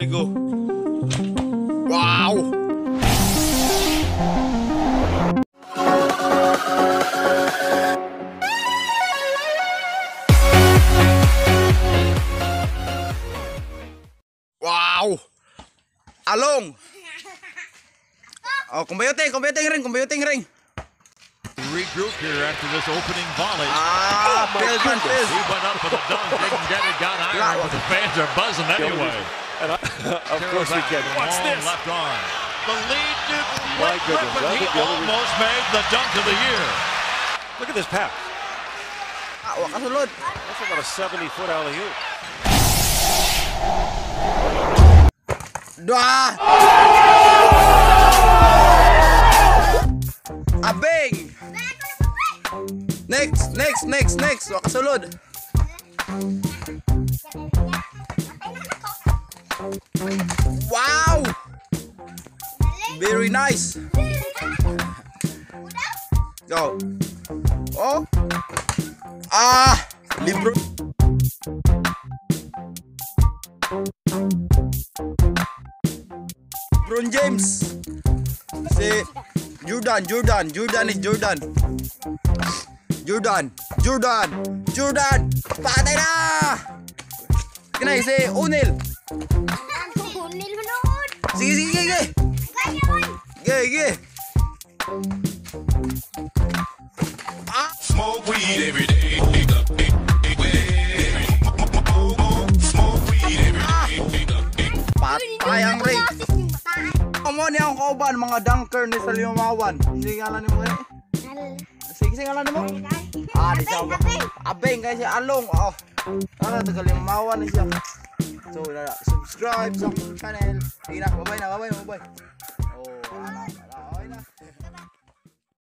Go. Wow! Wow! Along! Oh, kumbayuting, kumbayuting ring, kumbayuting ring. Regroup here after this opening volley. Ah, Oh, my Phil, goodness. Phil. He went up for the dunk, didn't get it, got iron, but the fans are buzzing anyway. And I, of course we can. Watch What's this? Left arm. The lead to My Blake goodness, Griffin. I He think the only almost made the dunk of the year. Look at this pass. Ah, wa kasulod. That's about a 70-foot alley-oop. Dua! Abeng! Next, next, next, next. Wa kasulod. Wow! Very nice. Go. Oh. Ah, libro. LeBron James. Si Jordan, Jordan, Jordan is Jordan. Jordan, Jordan, Jordan. Patay na! Kinay si O'Neal. Unil manood. Sige, sige, sige. Gaya man. Sige, sige. Ah! Smoke weed every day. Smoke weed every day. Patay ang ring. Amo ni ang kauban, mga dunker ni sa Limawan. Sige, ngalan nimo gani. Sige, sige, ngalan nimo. Ah, di siya. Abeng kay si Along. Oh. Ano taga Limawan ni siya. So, subscribe sa akong channel. Sige na, bye-bye na, bye-bye, bye-bye.